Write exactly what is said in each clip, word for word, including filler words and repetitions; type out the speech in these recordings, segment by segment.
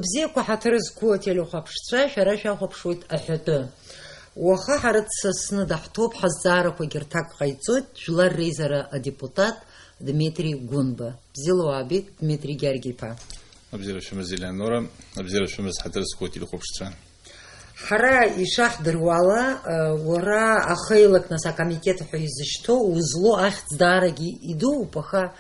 Бзиақәа, ҳаҭыр зқәу ателехәаԥшцәа, шәара шәахәаԥшуеит аҳәатәы. Уаха ҳара дсасны даҳҭоуп, ҳазҵаарақәагьы рҭак ҟаиҵоит, Жәлар реизара адепутат Дмитри Гәынба. Бзиала уаабеит, Дмитри Гьаргь-иԥа. Абзиара шәымаз, Елеонора, абзиара шәымаз, ҳаҭыр зқәу ателехәаԥшцәа. Ҳара ишаҳдыруала, уара ахеилак, нас, акомитет ҳәа изышьҭоу узлоу ахьӡ даарагьы идууп, аха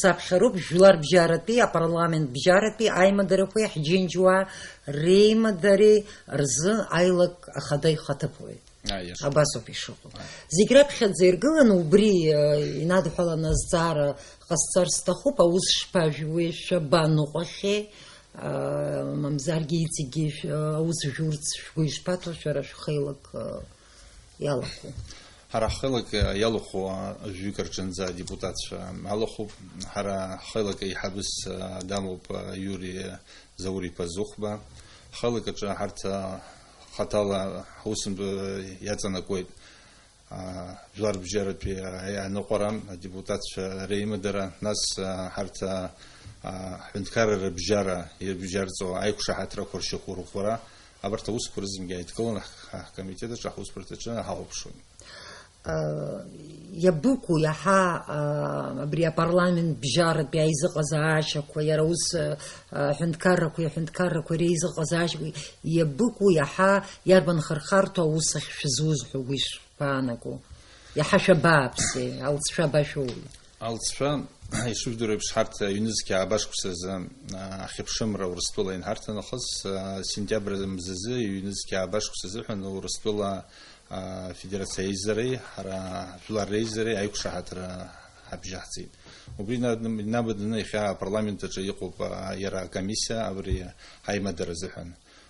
саԥхьароуп, жәлар бжьаратәи, апарламент бжьаратәи аимадарақәеи ҳџьынџьуаа реимадареи рзы аилак ахада ихаҭыԥуаҩ. Абасоуп ишыҟоу. Зегь раԥхьаӡа иргыланы убри, э, инадҳәаланы азҵаара ҟасҵар сҭахуп, аус шԥажәуеи, шәабаныҟәахьеи, э, мамзаргьы иҵегьы шә-, аус жәурц шәгәы ишԥаҭо, шәара шәхеилак, э, иалахәу? Ҳара ҳхеилак иалахәу, а, жәаҩык рҿынӡа адепутатцәа алахәуп. Ҳара ҳхеилак аиҳабыс, а, дамоуп, а, Иури Заур-иԥа Зыхәба. Ҳхеилак аҿы ҳарҭ, а, хаҭала ҳусумҭа иаҵанакуеит, а, жәлар бжьаратәи, а, аныҟәара, адепутатцәа реимадара, нас, а, ҳарҭ, а, а, ҳҳәынҭқарра рыбжьара, ирыбжьарҵо аиқәшаҳаҭрақәа ршьақәырӷәӷәара, абарҭ аусқәа рызынгьы ааидкыланы ҳ-, ҳ-, ҳкомитет аҿы, ҳусбарҭаҿы ҳахәаԥшуеит. Э, иабыкәу иаҳа, э, абри апарламент бжьаратәи аизыҟазаашьақәа, иара ус, э, аҳәынҭқаррақәеи аҳәынҭқаррақәеи реизыҟазаашьақәа, иабыкәу иаҳа иарбан хырхарҭоу аус ахь шәызуз ҳәа угәы ишԥаанаго? Иаҳа шәабааԥсеи, алҵшәа абашәоуи? Алҵшәа, ишыжәдыруа еиԥш, ҳарҭ ҩнызқьи ааба шықәсазы, а, ахьыԥшымра Урыстәыла ианҳарҭа нахыс, а, сентиабр мзазы ҩнызқьи ааба шықәса азыҳәан Урыстәыла, а, Федерациа аизареи ҳара Жәлар реизареи аиқәшаҳаҭра ҳабжьаҳҵеит. Убри ина-, инабаданы иахьа апарламент аҿы иҟоуп, а, иара акомиссиа, абри ҳаимадара азыҳәан.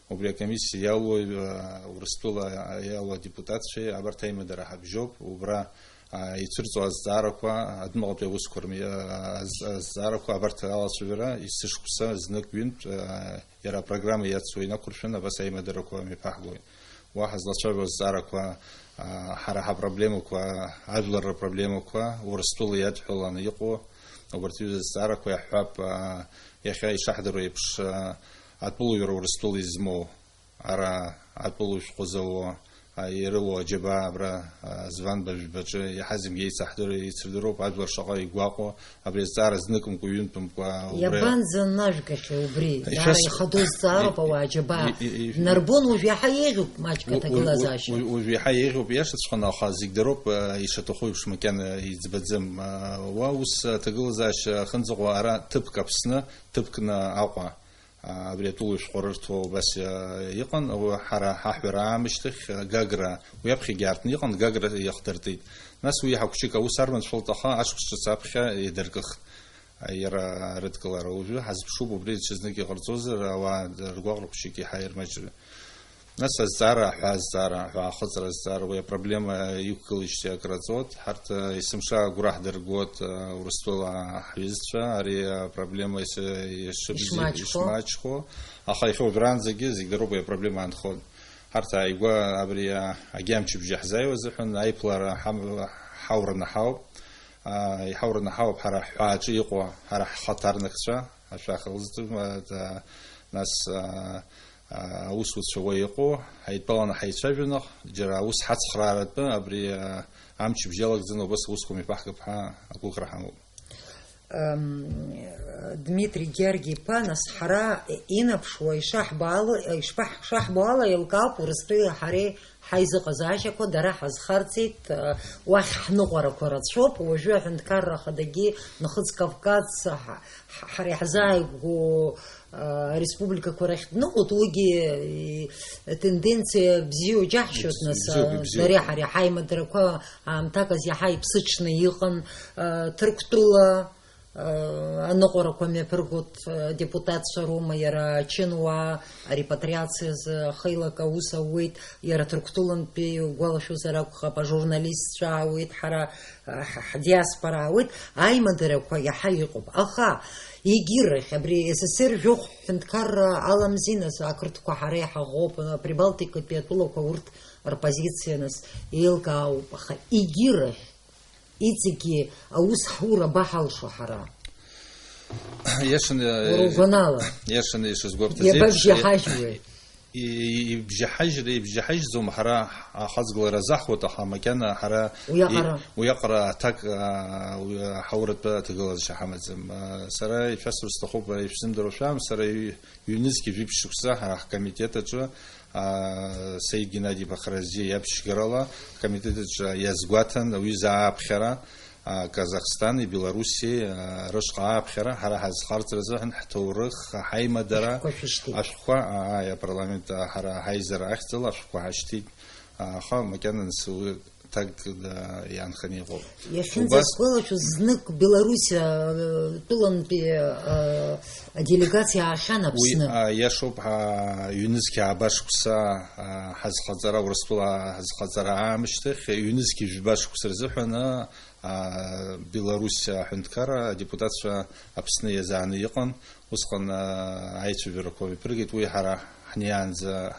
Убри акомиссиа иалоу, а, Урыстәыла иалоу адепутатцәеи абарҭ аимадара ҳабжьоуп. Убра, а, ицәырҵуа азҵаарақәа, адәныҟатәи аусқәа рми-, а, аз-, азҵаарақәа, абарҭ алацәажәара есышықәса знык-ҩынтә, а, иара апрограмма иацу инақәыршәаны абас аимадарақәа мҩаԥаҳгоит. Уа ҳазлацәажәо азҵаарақәа, а, ҳара ҳапроблемақәа, ажәлар рпроблемақәа, Урыстәыла иадҳәаланы иҟоу, убарҭ аҩыза азҵаарақәа иаҳҳәап, а, иахьа ишаҳдыруа еиԥш, а, атәылауаҩра Урыстәыла измоу, ара атәылауаҩ шәҟәы зауа, а, ирылоу аџьабаа абра, а, Званба жәбаҿы иаҳа зегьы еицаҳдыр-, еицырдыруп, ажәлар шаҟа игәаҟуа, абри азҵаара зныкымкәа, ҩынтәымкәа, убра. Иабанӡанажәгахьеи убри? Ишәас-, Даара ихадоу зҵаароуп, и-, ауаа аџьабаа и-, и-, и-, нарбон, уажә иаҳа еиӷьуп маҷк у-, у-, аҭагылазаашьа. У-, уажә иаҳа еиӷьуп, иашаҵәҟьаны, аха зегь дароуп, а, ишаҭаху еиԥш макьана иӡбаӡам. А, уа ус аҭагылазаашьа ахынӡаҟоу ара ҭыԥк Аԥсны, ҭыԥкны Аҟәа. А, абри атәылауаҩ шәҟәы рырҭо убас, а, иҟан, уи ҳара ҳаҳәара аамышьҭахь, а, Гагра, уи аԥхьагьы аартны иҟан, Гагра иахдыртит. Нас уи иаҳа хәҷык аус арманшәалт, аха ашықәс ҿыц аԥхьа идыркыхт, а, иара арыдкылара. Уажәы ҳазԥшуп, убри даҽазнык иҟарҵозар, ауаа ргәаҟра хәҷык иаҳа ирмаҷҩы. Нас азҵаара аҳәа, азҵаара аҳәа, ахыҵра азҵаара, уи апроблема иқәгылеижьҭеи акраҵуеит. Ҳарҭ, а, есымша агәра ҳдыргоит, а, Урыстәыла ҳҩызцәа, ари апроблема ес-, ишыбзиа-, Ишмаҷхо. Ишмаҷхо. Аха иахьа уажәраанӡагьы зегь дароуп уи апроблема аанхоит. Ҳарҭ ааигәа абри, а, агьамчыбжьа ҳзааиуа азыҳәан аиԥылара ҳам-, ҳаураны ҳауп. А, иҳаураны ҳауп ҳара ҳҳәааҿы иҟоу, ҳара ҳхаҭарнакцәа, ашәах лзыӡырҩуа, а, нас, а, а, аусуцәа уа иҟоу, ҳаидтәаланы ҳаицәажәо наҟ, џьара аус ҳацхрааратәы абри, а, амчыбжь иалагӡаны убас аусқәа мҩаԥаҳгап ҳәа агәыӷра ҳамоуп. Ам, Дмитри Гьаргь-иԥа, нас ҳара инаԥшуа ишаҳбо ала, ишԥаҳ-, шаҳбо ала, еилкаауп Урыстәылеи ҳареи ҳаизыҟазаашьақәа, дара ҳазхарҵеит, а, уахь ҳныҟәарақәа рацәоуп, уажәы аҳәынҭқарра ахадагьы Нхыҵ Кавказ ҳа-, ҳа-, ҳара иаҳзааигәоу, а, республикақәа рахь дныҟәоит, уигьы, и, тенденциа бзиоу џьаҳшьоит, нас, Ибзиоуп, а, ибзиоуп. Дареи ҳареи ҳаимадарақәа аамҭаказ иаҳа иԥсыҽны иҟан, а, Ҭырқәтәыла, аныҟәарақәа мҩаԥыргоит, адепутатцәа роума, иара ачынуаа арепатриациазы ахеилак аус ауеит, иара Ҭырқәтәылантәи, угәалашәозар акәхап, ажурналистцәа аауеит, ҳара, ҳ-, ҳдиаспора аауеит, аимадарақәа иаҳа иҟоуп. Аха егьирахь, абри С С С Р жәохә ҳәынҭқарра аламзи, нас, ақырҭқәа ҳара иҳаӷоуп, Прибалтикатәи атәылақәа урҭ рпозициа, нас, еилкаауп, аха егьирахь, иҵегьы аус ҳура абаҳалшо ҳара? Иашаны, уара угәанала. Иашаны ишазгәаԥхаз еиԥш, иабабжьаҳажьуеи? И-, и-, ибжьаҳажьра, ибжьаҳажьӡом, ҳара ахаҵгылара азаҳуеит, аха макьана ҳара уиаҟара, и-, уиаҟара аҭак, аа, уи аҳауратәы аҭагылазшьа ҳамаӡам. Аа, сара ишәасҳәар сҭахуп, ишәзымдыруа шәам, сара ҩ-, ҩнызқьи жәиԥшь шықәса ҳара ҳкомитет аҿы, аа, Саид Геннади-иԥа Хразиа иаԥшьгарала, ҳкомитет аҿы иазгәаҭан, аҩыза ааԥхьара, а, Казахстани, Белоруссиеи, а, рышҟа ааԥхьара, ҳара ҳазхарҵара азыҳәан ҳҭоурых, ҳаимадара, ашәҟәқәа шәышьҭит. Ашәҟәқәа, а, аи, апарламент, а, ҳара ҳаизара ахьӡала ашәҟәқәа ҳашьҭит, а, аха макьана нас уи ҭак, а, иаанханы иҟоуп. Убас иахьынӡасгәалашәоз, знык Белоруссиа, а, тәылантәи, а, аделегациа аахьан Аԥсны. Уи, а, иашоуп, ҳа, ҩнызқьи ааба шықәса, а, ҳазхаҵара, Урыстәыла ҳазхаҵара аамышьҭахь, ҩнызқьи жәба шықәса рзыҳәан, а, а, Беларусь аҳәынҭқарра адепутатцәа Аԥсны иазааны иҟан, усҟан, а, аицәажәарақәа иԥыргеит, уи ҳара ҳнеиаанӡа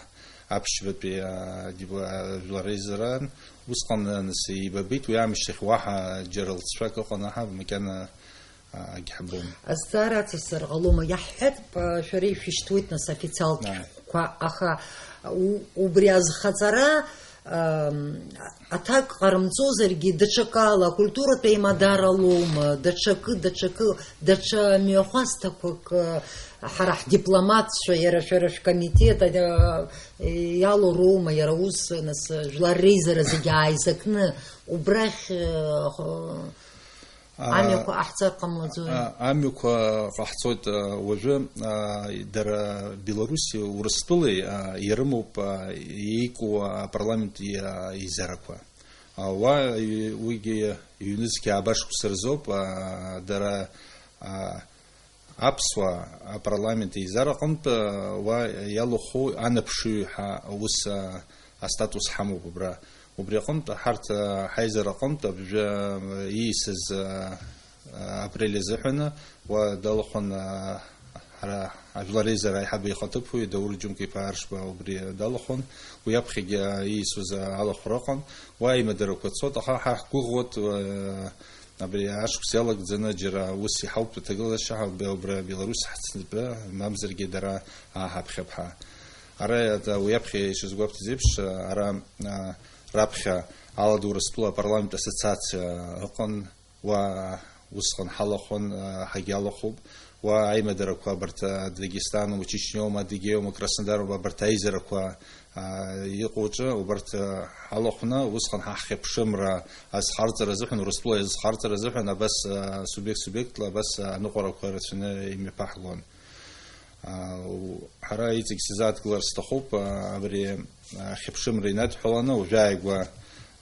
аԥшьбатәи, а, дибла-, жәлар реизаран, усҟан, а, нас еибабеит, уи аамышьҭахь уаҳа џьара лҵшәак ыҟанаҳа, макьана, а, агьҳбом. Азҵаара ацасҵар ҟалома? Иаҳҳәап, а, шәара ишәышьҭуеит, нас, официалтә Ааи. Шәҟәқәа, аха у-, убри азхаҵара, ам, аҭак ҟарымҵозаргьы, даҽакала, акультуратә еимадара лоума, даҽакы, даҽакы, даҽа мҩахәасҭақәак, а, ҳара ҳдипломатцәа, иара шәара шәкомитет, а, иалоу роума, иара ус, нас, жәлар реизара зегьы ааизакны, убрахь, а, амҩақәа ҟаҳҵар ҟамлаӡои? А, амҩақәа ҟаҳҵоит, а, уажәы, а, дара Белоруссиеи Урыстәылеи, а, ирымоуп, а, еику апарламент, а, еизарақәа. А, уа, и-, уигьы ҩнызқьи ааба шықәса рзоуп, а, дара, а, аԥсуаа апарламент еизараҟынтә, а, уа иалахәу анаԥшыҩ ҳәа аус, а, астатус ҳамоуп абра. Убри аҟынтә ҳарҭ, а, ҳаизара аҟынтә абжа, а, иисыз, а, а, апрель азыҳәаны уа далахәын, а, ҳара ажәлар реизара аиҳабы ихаҭыԥуаҩ Даур Џьынқәа-иԥа Аршба убри далахәын. Уи аԥхьагьы, а, иисуаз, а, алахәра ыҟан. Уа аимадарақәа цот, аха ҳа ҳгәыӷуеит, а, абри ашықәс иалагӡаны џьара ус иҳауп аҭагылазаашьа ҳәа, убра Беларусь ҳцнытәы, мамзаргьы дара ааҳаԥхьап ҳәа. Ара, а, уи аԥхьа ишазгәаԥхаз еиԥш, а, ара, а, раԥхьа Аладоу Урыстәыла апарламент ассоциациа ыҟан, уа усҟан ҳалахәын, а, ҳагьалахәуп. Уа аимадарақәа абарҭ, а, Дагестан, Чечниоума, Адыгеиоума, Краснодароума, абарҭ аизарақәа, а, иҟоу аҿы убарҭ, а, ҳалахәны, усҟан ҳа ҳхьыԥшымра азхарҵара азыҳәан, Урыстәыла иазхарҵара азыҳәан абас, а, субиект-субиектла абас, а, аныҟәарақәа рацәаны имҩаԥаҳгон. А, у-, ҳара иҵегь сзааҭгылар сҭахуп, а, абри, а, ахьыԥшымра инадҳәаланы, уажәааигәа,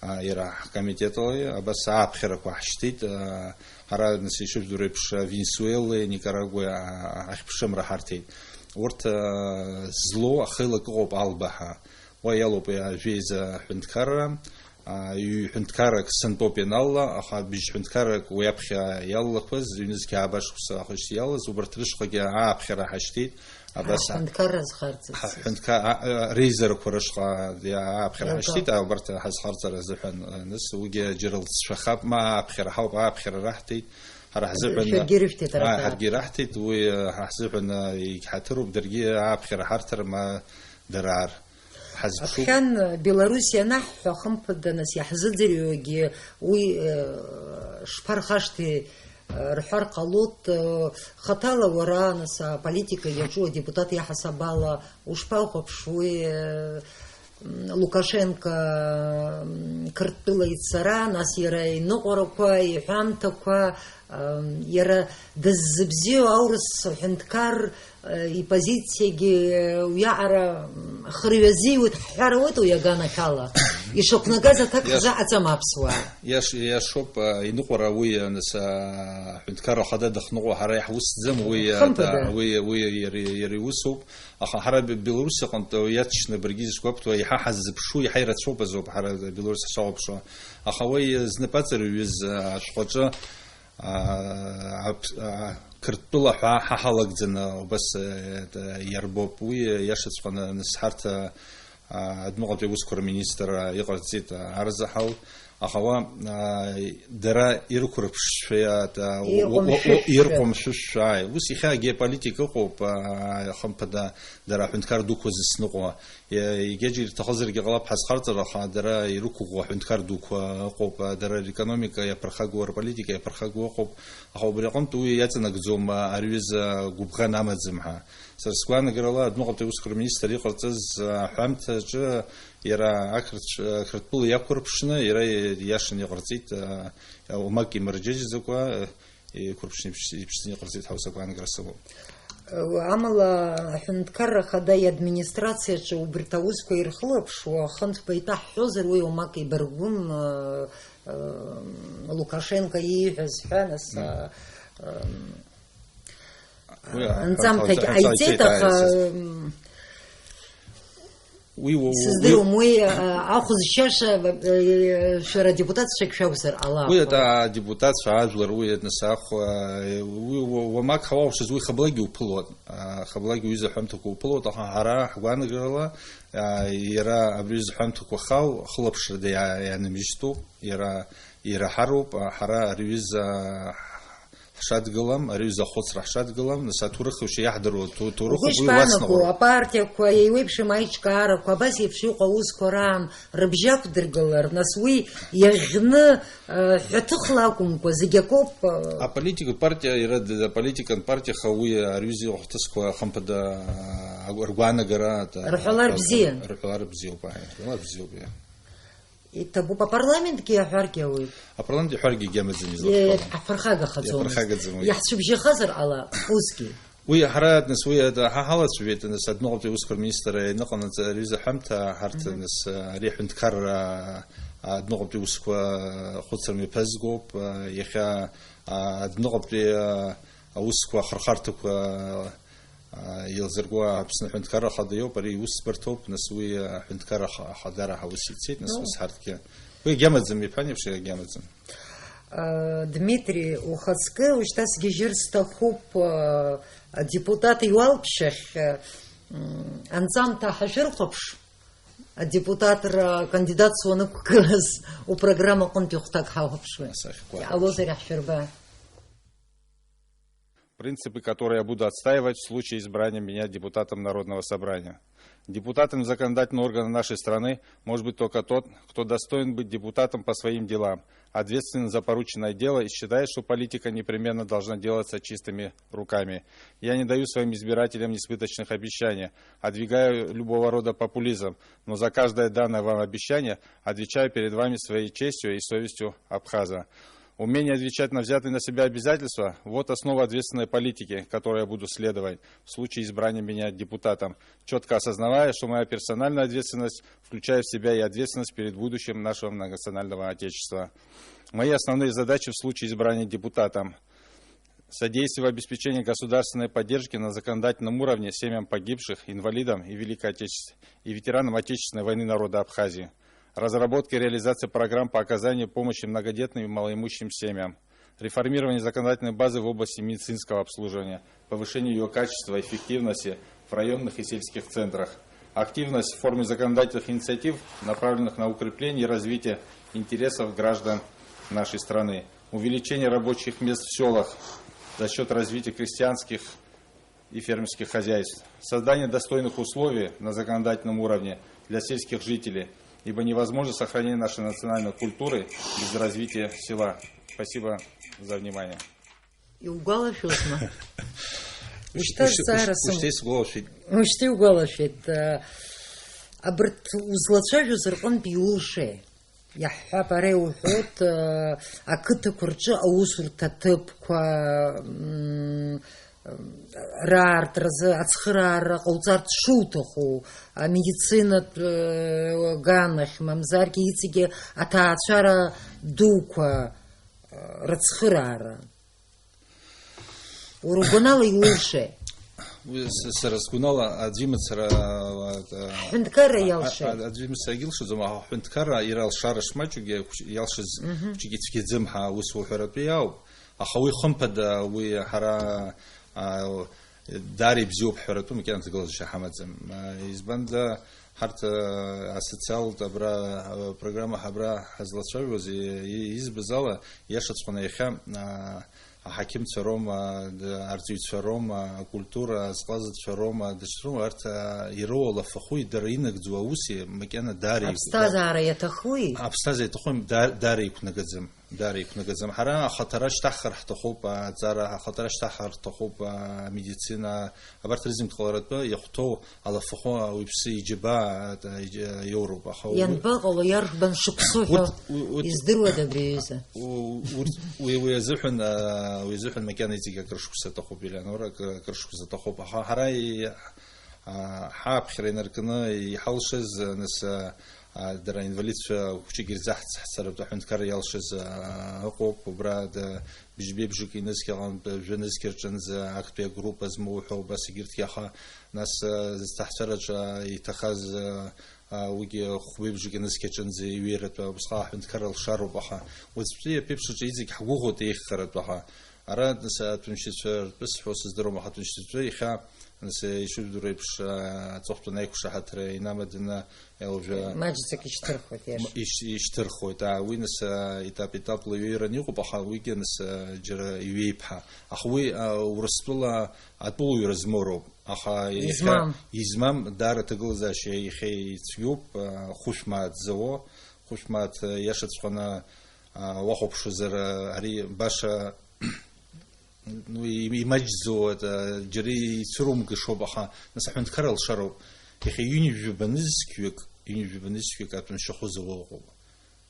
а, иара ҳкомитет ала абас ааԥхьарақәа ҳшьҭит, а, ҳара, нас, ишыжәдыруа еиԥш, Венесуелеи Никарагуеи, а, ахьыԥшымра ҳарҭеит. Урҭ, а, злоу ахеилак ыҟоуп Алба ҳәа. Уа иалоуп, а, жәеиза ҳәынҭқарра, а, ҩ-ҳәынҭқаррак сынтәоуп ианалла, аха быжь ҳәынҭқаррак уи аԥхьа иалалақәаз, ҩнызқьи ааба шықәса ахәышьҭ иалаз, убарҭ рышҟагьы ааԥхьара ҳашьҭит. Абас, ҳара ҳҳәынҭқарра азхарҵаз. Ҳа-, ҳҳәынҭқа-, а, а, реизарақәа рышҟа иа-, ааԥхьара Иага. Ҳашьҭит, а, убарҭ ҳазхарҵара азыҳәан, а, нас уигьы џьара лҵшәахап, ма ааԥхьара ҳауп, ааԥхьара раҳҭеит, ҳара ҳзыҳәан, Шәаргьы ирышәҭеит, а, арҭ, а. Ҳаргьы ираҳҭеит, уи, а, ҳа ҳзыҳәан, а, егьҳаҭыруп, даргьы ааԥхьара ҳарҭар, ма дара ар. Ҳазԥшуп. Аԥхьан Беларусь ианаҳҳәа, хымԥада, нас, иаҳзыӡырҩуагьы уи, э, шԥархашҭи, э, рҳәар ҟалоит, э, хаҭала уара, нас, аполитика иаҿу адепутат иаҳасаб ала ушԥахәаԥшуеи, э, м, Лукашенко, м, Қырҭтәыла ицара, нас иара иныҟәарақәа, иҳәамҭақәа, Ам, иара дыззыбзиоу аурыс ҳәынҭқар, э, ипозициагьы, э, уиаҟара, м, хырҩазиуеит ҳҳәар ауеит уи аганахьала. Ишақәнагаз аҭак Иаш-, ҳзаҟаҵам аԥсуаа. Иаш-, иашоуп, а, иныҟәара уи, а, нас, а, ҳәынҭқарра ахада дахныҟәо ҳара иаҳусӡам, уи, а, Хымԥада. Уи, уи иара, иара иусоуп. Аха ҳара Бе-, Белоруссиа аҟынтә иаҵшьны баргьы изышәгәаԥхо, еиҳа ҳаззыԥшу, еиҳа ирацәоуп азоуп ҳара Белоруссиа ҳшахәаԥшуа. Аха уи знапаҵаҩ иҩыз, а, ашәҟәаҿы, а, аԥ-, а, Қырҭтәыла ҳәа ҳа ҳалагӡаны убас, а, иарбоуп. Уи иашаҵәҟьаны нас ҳарҭ, а, адәныҟатәи аусқәа рминистр, а, иҟарҵеит, а, арзаҳал. Аха уа, аа, дара ирықәырԥшшәа, иа-, та-, Иҟәымшәышәшәа. Ирҟәымшәышәшәа, ааи. Ус иахьа агеополитика ыҟоуп, аа, хымԥада, дара аҳәынҭқар дуқәа зыцныҟәо. Иа-, егьаџьара ирҭахызаргьы ҟалап ҳазхарҵар, аха дара ирықәыӷәӷәо аҳәынҭқар дуқәа ыҟоуп, аа, дара рекономика иаԥырхагоу, рполитика иаԥырхагоу ыҟоуп. Аха убри аҟынтә уи иаҵанакӡом, аа, ари ҩыза гәыбӷан амаӡам ҳәа. Сара сгәаанагарала, адәныҟатәи аусқәа рминистр иҟарҵаз, аа, аҳәамҭаҿы Иара ақырҭ-, ақырҭтәыла иақәырԥшны, иара иашаны иҟарҵеит, а, уамак имырџьаџьаӡакәа, а, иқәырԥшны иԥш-, иԥшӡаны иҟарҵеит ҳәа ус агәаанагара сымоуп. Амала, аҳәынҭқарра ахада иадминистрациаҿы убарҭ аусқәа ирхылаԥшуа, хынтә баиҭаҳҳәозар, уи уамак ибаргәым, а, а, Лукашенко ииҳәаз ҳәа, нас, Мм. а, а, Уи, а, анҵамҭагь ҳәа, ҳәа, ҟаиҵеит, ҳәа, аха, ҳәа, м, уи, уи, уи, Сыздыруам, уи, а, ахә зшьаша, а, шәара адепутатцәак шәакәзар ҟалап. Уи, а, адепутатцәа, ажәлар, уи, нас, ахә, а, уи, уа-, уамак ҳауалшаз, уи хаблагьы уԥылоит, а, хаблагьы уҩыза аҳәамҭақәа уԥылоит, аха ҳара ҳгәаанагарала, а, иара абри аҩыза аҳәамҭақәа хау, хылаԥшрада иа-, иаанамыжьтәуп, иара, ираҳароуп, а, ҳара ари аҩыза ҳшадгылам, ари аҩыза ахәыцра ҳшадгылам, нас аҭоурых еиԥш иаҳдыруа ҭу-, ҭоурых Угәы уи ишԥаанагоу, уаснаҟароуп. Апартиақәа еиуеиԥшым аиҿкаарақәа абас еиԥш иҟоу аусқәа раан рыбжьақәдыргылар, нас уи иаӷьны, э, ҳәаҭыхла акәымкәа, зегь акоуп, э. Аполитика партиа иара д-, аполитикан партиаха уи ари аҩыза ихҭысқәа хымԥада, а, ргәаанагара, Рҳәалар а, бзиан. Рҳәалар бзиоуп, ааи, рҳәалар бзиоуп, иа. Иҭабуп, апарламентгьы иаҳәаргьы ауеит. Апарламент иҳәаргьы агьамаӡам излашәҳәом. Иаԥырхагахаӡом. Иаԥырхагаӡам уи. Иаҳцәыбжьахазар ала, усгьы. Уи ҳара, нас, уи ада-, ҳа ҳалацәажәеит, нас, адәныҟатәи аусқәа рминистр иныҟанаҵ ари аҩыза аҳәамҭа ҳарҭ, Мгм. нас, ари аҳәынҭқарра, адәныҟатәи аусқәа хәыцра мҩаԥызгоуп, иахьа, адәныҟатәи аусқәа ахырхарҭақәа еилзырго Аԥсны аҳәынҭқарра ахада иоуп, ари иусӡбарҭоуп, нас уи аҳәынҭқарра аха-, ахадара ҳәа ус ицеит, нас Ну. ус ҳарҭгьы. Уи агьамаӡам, иҳәан еиԥш, агьамаӡам. Э, Дмитри, ухаҵкы ушьҭа сгьежьыр сҭахуп, э, адепутат иуалԥшьахь, э, м, анҵамҭа ҳашәырхәаԥш, адепутатра кандидатс уанықәгылаз, упрограмма аҟынтәи хәҭак ҳауҳәаԥшуеит. Асахьақәа. Иҟалозар иаҳшәырба. Принципы, которые я буду отстаивать в случае избрания меня депутатом Народного собрания. Депутатом законодательного органа нашей страны может быть только тот, кто достоин быть депутатом по своим делам, ответственен за порученное дело и считает, что политика непременно должна делаться чистыми руками. Я не даю своим избирателям несбыточных обещаний, отвергаю любого рода популизм, но за каждое данное вам обещание отвечаю перед вами своей честью и совестью абхаза. Умение отвечать на взятые на себя обязательства — вот основа ответственной политики, которой я буду следовать в случае избрания меня депутатом, четко осознавая, что моя персональная ответственность включает в себя и ответственность перед будущим нашего многонационального Отечества. Мои основные задачи в случае избрания депутатом: содействие в обеспечении государственной поддержки на законодательном уровне семьям погибших, инвалидам и Великой Отечеств-, и ветеранам Отечественной войны народа Абхазии. Разработка и реализация программ по оказанию помощи многодетным и малоимущим семьям. Реформирование законодательной базы в области медицинского обслуживания, повышение её качества и эффективности в районных и сельских центрах. Активность в форме законодательных инициатив, направленных на укрепление и развитие интересов граждан нашей страны. Увеличение рабочих мест в селах за счёт развития крестьянских и фермерских хозяйств. Создание достойных условий на законодательном уровне для сельских жителей, ибо невозможно сохранение нашей национальной культуры без развития села. Спасибо за внимание. Иугәалашәозма? Ушьҭа ушьҭа, зҵаара ушьҭа, сым-, ушьҭа исгәалашәеит. Ушьҭа иугәалашәеит. Э, абарҭ узлацәажәоз рҟынтә иулшеи? Иаҳҳәап, ара иуҳәоит, э, ақыҭақәа рҿы аусурҭа ҭыԥқәа, м, раартразы ацхыраара ҟауҵарц шуҭаху, амедицинатә, э, ганахь, мамзаргьы иҵегьы аҭаацәара дуқәа, э, рыцхыраара. Уара угәанала иулшеи? Уи с-, сара сгәанала аӡәы имацара, а, а, Ҳҳәынҭқарра а, иалшеи? А, аӡәы имацарагьы илшаӡом, аха аҳәынҭқарра иара алшара шмаҷугьы, хәыҷ-, иалшаз Мгм. хәыҷык ицәгьаӡам ҳәа ус уҳәаратәы иауп. Аха уи хымԥада, уи ҳара, а, даара ибзиоуп ҳҳәаратәы макьана ҭагылазашьа ҳамаӡам. А, избанда, Ҳарҭ, э, асоциалтә абра, э, программа ҳабра ҳазлацәажәоз, и-, и-, избаз ала, иашаҵәҟьаны иахьа, а, аҳақьымцәа роума, д-, арҵаҩцәа роума, акультура азҟазацәа роума, даҽа роума, арҭ, а, ироуа алафахәы, дара инагӡоу ауси, макьана даара игәы-, Аԥсҭазаара иаҭахуи? Аԥсҭазаара иаҭахуи, да-, даара иқәнагаӡам. Даара иқәнагаӡам. Ҳара ахаҭара шьҭаҳхыр ҳҭахуп, аҵара ахаҭара шьҭаҳхыр ҳҭахуп, амедицина, абарҭ рызегь ҟаларатәы иахәҭоу алафахәы ауаҩԥсы иџьабаа, а, иџь-, иоуроуп, аха у-, Ианбаҟало, иарбан шықәсу ҳәа урҭ, у-, урҭ, издыруада абри аҩыза? у-, урҭ, уи, уи азыҳәан, а, уи азыҳәан макьана иҵегь акыр шықәса аҭахуп, Елеонора, акыр, акыр шықәса аҭахуп. Аха ҳара и-, а, ҳааԥхьара инаркны иҳалшаз, нас, а, а, дара аинвалидцәа хәҷык ирзаҳцҳцаратәы аҳәынҭқарра иалшаз, а, ыҟоуп, убра да, быжьбеи бжаки нызқь аҟынтә, жәа нызқь рҿынӡа актәи агруппа змоу ҳәа убас егьырҭгьы, аха нас, а, зҭаҳцәараҿы, а, иҭахаз, а, а, уигьы хәбеи бжаки нызқь аҿынӡа иҩеиратәы убысҟак аҳәынҭқарра алшароуп, аха уаҵәтәи аԥеиԥш аҿы иҵегь ҳгәыӷуеит еиӷьхаратәы, аха ара, нас, аҭәамшьацәа ртәы сҳәо сыздыруам, аха аҭәамшьацәа иахьа, нас, ишыжәдыруа еиԥш, а, аҵыхәтәан аиқәшаҳаҭра инамаданы, Уажәы маҷӡак ишьҭырхуеит, иаша. Ишь-, ишьҭырхуеит, аа, уи нас, а, етап-етапла иҩеираны иҟоуп, аха уигьы нас, а, џьара иҩеиԥҳа. Аха уи, а, Урыстәыла атәылаҩра змоу роуп. Аха иахьа измам. Измам даара аҭагылазаашьа иахьа ицәгьоуп, а, хәышә мааҭ зауа, хәышә мааҭ, а, иашаҵәҟьаны, а, уахәаԥшуазар, а, ари баша Ну, и-, имаҷӡоу, это, џьара ицәырумгашоуп, аха, нас, аҳәынҭқар алшароуп. Иахьа ҩынҩажәаба нызқьҩык, ҩынҩажәаба нызқьҩык атәын шьахәы зауа ыҟоуп.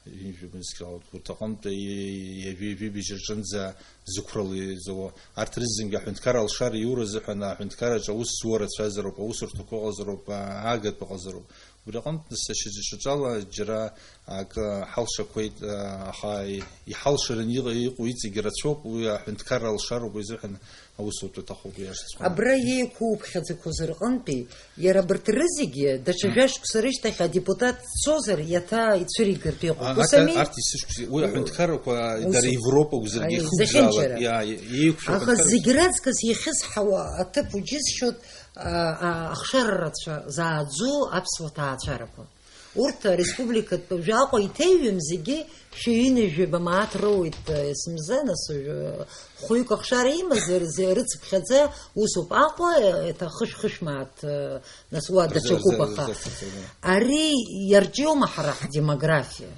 Ҩынҩажәаба нызқьҩык урҭ аҟынтә, и-, ҩажәи-, ҩажәи быжь рҿынӡа зықәрала изауа. Арҭ рызегьы аҳәынҭқар алшара иура азыҳәан, аҳәынҭқарраҿы аус зуа рацәазароуп, аусурҭақәа ыҟазароуп, аагатәқәа ыҟазароуп. Убри аҟынтә, нас, шьаҿа-, шьаҿала џьара акы ҳалшақәеит, аха иҳалшараны иҟа-, иҟоу иҵегьы рацәоуп, уи аҳәынҭқарра алшароуп, уи азыҳәан аусутә аҭахуп, иашаҵәҟьаны. Абра иеиқәуԥхьаӡақәоз рҟынтәи, иара абарҭ рызегьы даҽа жәашықәса рышьҭахь адепутат дцозар, иаҭа ицәыригартә иҟоуп. А, Ус арҭ, ами? Арҭ есышықәса, уи аҳәынҭқаррақәа Ус. Дара Европа узыргьы Аи, ихықәзаалак, зехьынџьара. Иа-, иеиқәшәо Аха аҳәынҭқарра. Зегь раҵкыс иахьысҳауа аҭыԥ уџьысшьоит, а, а, ахшара рацәа зааӡо аԥсуа ҭаацәарақәа. Урҭ ареспубликатә жәаҟәа иҭеиҩым зегьы шәи ҩынҩажәаба мааҭ роуеит, а, есымза, нас, уажәы хәҩык ахшара имазар, зе-, рыцыԥхьаӡа усоуп Аҟәа, еиҭа хышә-хышә мааҭ, а, нас уа Рза-, даҽакуп, рза-, аха рза-, рза-, рза. Ари иарҿиоума ҳара ҳдемографиа?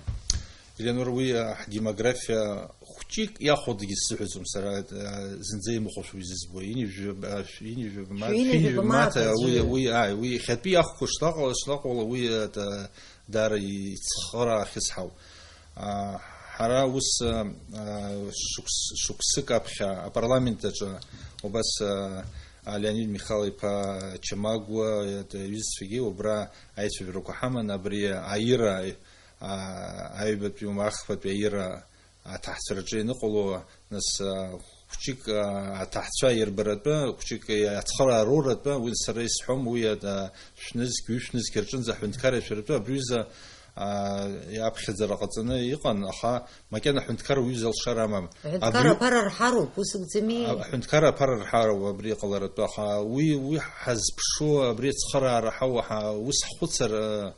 Елеонора, уи, а, ҳдемографиа хәҷык иахәодагьы сзыҳәаӡом сара, а, зынӡа имыхәошәа уи зызбо. Ҩынҩажәи-, а, шә-, ҩынҩажәи-, ма-, Шәи ҩынҩажәи-, шәи-, мааҭ, мааҭ а, уи, аӡәы. Уи, ааи, уи иахьатәи иахәқәа шнаҟала, шнаҟала уи, а, та-, даара ицхыраахьысҳау. А, ҳара ус, а, а, шықәс-, шықәсык аԥхьа апарламент аҿы убас, а, а, Леонид Михал-иԥа Чамагәа, а, иҩызцәагьы убра аицәажәарақәа ҳаман, абри аира, а, аҩбатәи, ахԥатәи аира аҭаҳцәараҿы ианыҟало, нас, а, хәҷык, а, аҭаҳцәа ирбаратәы, хәҷык ацхыраароратәы, уи сара исҳәом, уи, а, шәнызқь, ҩышәнызқь рҿынӡа аҳәынҭқарра шәаратәы, абри ҩыза, а, аԥхьаӡара ҟаҵаны иҟан, аха макьана аҳәынҭқарра уаҩы залшар амам. Аҳәынҭқарра Абри аԥара рҳароуп, ус акәӡами? А-, аҳәынҭқарра аԥара рҳароуп абри иҟаларатәы, аха уи, уи ҳазԥшу, абри ацхыраара ҳауа, ҳа-, ус ҳхәыцыр, а,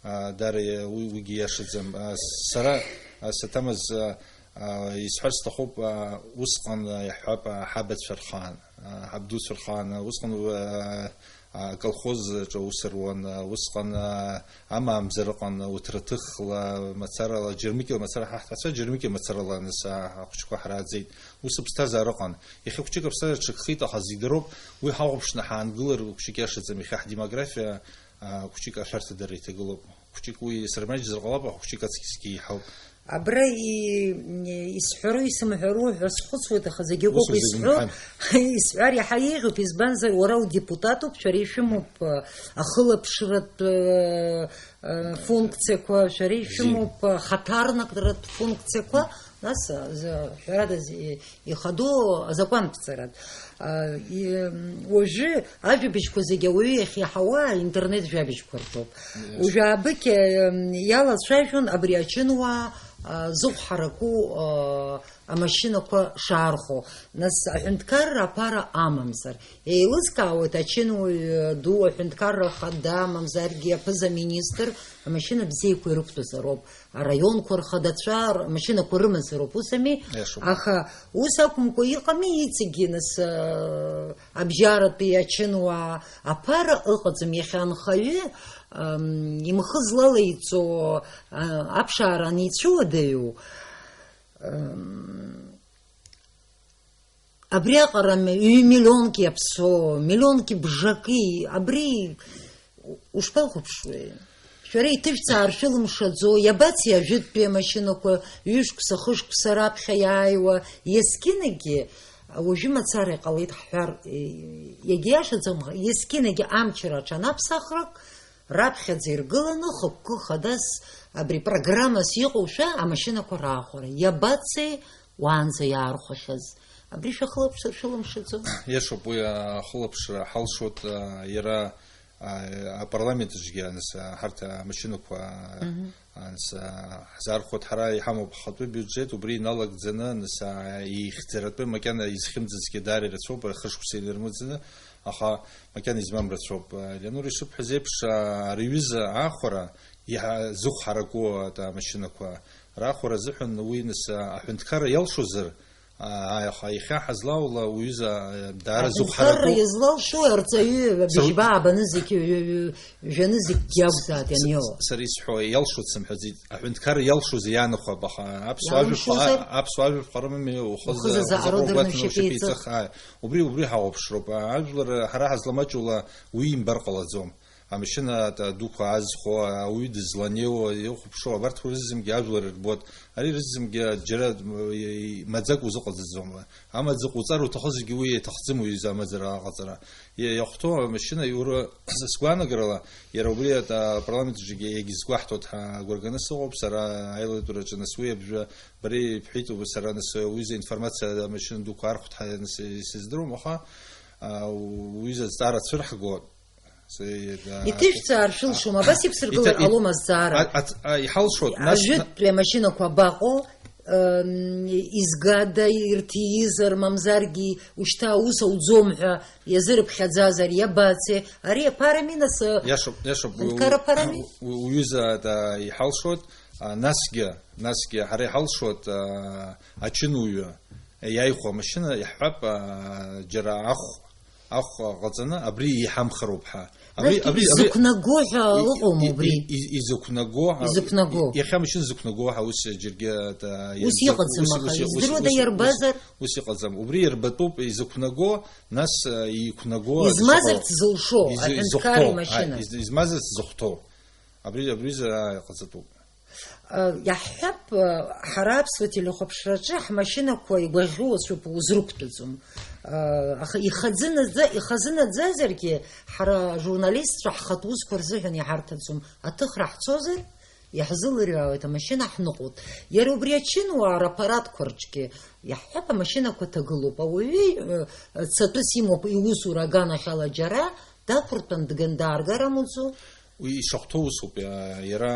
А, даара, уи, уигьы иашаӡам. А, сара, а, саҭамыз, а, а, исҳәар сҭахуп, а, усҟан, а, иаҳҳәап, а, ҳабацәа рхаан, а, ҳабдуцәа рхаан, а, усҟан, а, а, аколхоз аҿы аус руан, а, усҟан, а, амаамзар ыҟан, уҭраҭыхла, мацарала, џьармыкьала мацара, ҳа ҳҭаацәа џьармыкьа мацарала, нас, а, ахәыҷқәа ҳрааӡеит. Ус аԥсҭазаара ыҟан. Иахьа хәҷык аԥсҭазаара ҽакхеит, аха зегь дыроуп, уи ҳахәаԥшны ҳаангылар, хәҷык иашаӡам, иахьа ҳдемографиа, а, хәҷык ашәарҭадара иҭагылоуп. Хәҷык уи сырмаҷзар ҟалап, аха хәҷык аҵкьысгьы иҳауп. Абра и-, исҳәару, исымҳәару ҳәа схәыцуеит, аха зегьы акоуп Ус узыгәнаҳан. Исҳәо, исҳәар иаҳа еиӷьуп, избанзар, уара удепутатуп, шәара ишәымоуп, э, ахылаԥшратә, э, э, функциақәа, шәара ишәымоуп, э, хаҭарнакратә функциақәа, нас, э, з-, ҳәарада, зи-, Ихадоу азакәанԥҵаратә. А, и, уажәы ажәабжьқәа зегьы ауаҩы иахьиаҳауа аинтернет жәабжьқәа ртәоуп. Yes. Уажәы аабыкьа, м, иалацәажәон абри ачынуаа, а, зыхә ҳараку, а, амашьынақәа шаархәо. Нас аҳәынҭқарра аԥара амамзар, еилыскаауеит ачынуаҩ ду, аҳәынҭқарра ахада, мамзаргьы аԥыза-министр амашьына бзиақәа ирықәтәазароуп. Араионқәа рхадацәа р-, амашьынақәа рымазароуп, ус ами? Иашоуп. Аха ус акәымкәа иҟами иҵегьы, нас, а, абжьаратәи ачынуаа аԥара ыҟаӡам, иахьа анхаҩы, ам, имхы злалеиҵо, а, аԥшаара аницәыуадаҩу, ам, абриаҟара ҩ-, миллионк иаԥсоу, миллионки бжаки, абри ушԥахәаԥшуеи? Шәара иҭышәҵаар шәылымшаӡо, иабацеи ажәытәтәи амашьынақәа ҩышықәса, хышықәса раԥхьа иааиуа, есқьынагьы, уажәы мацара иҟалеит ҳҳәар, иагьиашаӡам, есқьынагьы амчра аҽанаԥсахрак, раԥхьаӡа иргыланы, хықәкы хадас абри программас иҟоушәа амашьынақәа раахәара. Иабацеи уаанӡа иаархәахьаз? Абри шәахылаԥшыр шәылымшаӡо? Иашоуп, уи ахылаԥшра ҳалшоит, а, иара, а, апарламент аҿгьы, аныс, а, ҳарҭ амашьынақәа, Мгм. аныс, а, ҳзаархәоит, ҳара иҳамоуп ҳхатәы биуџьет, убри иналагӡаны, аныс, а, ихьӡаратәы макьана изхьымӡазгьы даара ирацәоуп, хышықәса инармыӡаны, аха макьана измам рацәоуп. Леонор ишыбҳәаз еиԥш, а, ари аҩыза аахәара, иаҳа-, зыхә ҳараку, а, амашьынақәа раахәара азыҳәан уи, нас, а, аҳәынҭқарра иалшозар, аа, аха иахьа ҳазлаула уҩыза, аа, даара зыхә ҳараку. Аҳәынҭқарра иазлалшои арҵаҩы, абыжьба аабаны зегь, ҩ-, ҩ-, жәаны зегь иакәзаат ианиоу? Сара исҳәо, иалшоит сымҳәаӡеит. Аҳәынҭқарра иалшоз иаанахәап, аха аԥсуа ажәаԥҟа-, Иалымшозар? Аԥсуа ажәаԥҟармы уахыза Ухыза заҟароу уахыза дырны уахыза шәыԥеиҵых. Шәыԥеиҵых, ааи. Убри, убри ҳахәаԥшроуп. Ажәлар ҳара ҳазламаҷула уи имбар ҟалаӡом. Амашьына дуқәа аазхәо, ауаҩы дызланеиуа, ихәаԥшуа, абарҭқәа рызегьы ажәлар ирбоит. Ари рызегьы џьара маӡак узыҟаҵаӡом. Амаӡа ҟауҵар уҭахызаргьы уи иаҭахӡам уи изы амаӡара аҟаҵара. Иа-, иахәҭоу амашьына иура, са сгәаанагарала, иара убри ат-, апарламент аҿгьы иагьызгәаҳҭоит ҳәа агәра ганы сыҟоуп, сара аилатәараҿы нас уи абжа бара ибҳәеит, сара нас уи изы информациа амашьына дуқәа архәт ҳәа нас исыздыруам, аха, а, уи изы азҵаара цәырҳго, Иҭышәҵаар шәылшома, абас иқәсыргылар Иҭа-, ит-, ҟалома азҵаара? а-, ац-, а, иҳалшоит, нас, Ажәытәтәи амашьынақәа абаҟоу, м, изгада, ирҭиизар, мамзаргьы ушьҭа аус ауӡом ҳәа иазырыԥхьаӡазар, иабацеи? Ари аԥарами, нас, Иашоуп, иашоуп, уи, Анкара ԥарами? уи, уи, уҩыза, да, иҳалшоит, а, насгьы, насгьы ҳара иҳалшоит, а, ачынуаҩы иааихәо амашьына, иаҳҳәап, а, џьара ахә, ахә ҟаҵаны, абри иҳамхароуп ҳәа. Абри, Насгьы абри, абри изықәнаго ҳәа и-, ыҟоума и-, убри? и-, и-, изықәнаго ҳәа, Изықәнаго. иахьа амашьына зықәнаго ҳәа ус џьаргьы, а, Ус ианӡа-, иҟаӡам, ус, аха, ус, ус, издыруада ус, ус, иарбазар? ус иҟаӡам. Убри иарбатәуп, изықәнаго, нас, а, иқәнаго Измазарц изыҟало. зылшо, Изы-, аҳәынҭқар изыхәҭоу, имашьына. а, из-, измазарц зыхәҭоу. Абри, абри за-, а, иҟаҵатәуп. Иаҳҳәап, ҳара аԥсуа телехәаԥшраҿы ҳмашьынақәа игәаӷьуацәоуп, узрықәтәаӡом. Аха ихазы наӡа-, ихазы наӡазаргьы, ҳара ажурналистцәа ҳхатә усқәа рзыҳәан иҳарҭаӡом. Аҭыхра ҳцозар, иаҳзылырҩаауеит амашьына, ҳныҟәоит. Иара убри ачынуаа рапаратқәа рҿгьы, иаҳҳәап, амашьынақәа ҭагылоуп. Ауаҩы, э, цатәыс имоуп, иусура аганахьала џьара дақәыртәан дган дааргар амуӡо? Уи ишахәҭоу усуп, иа-, иара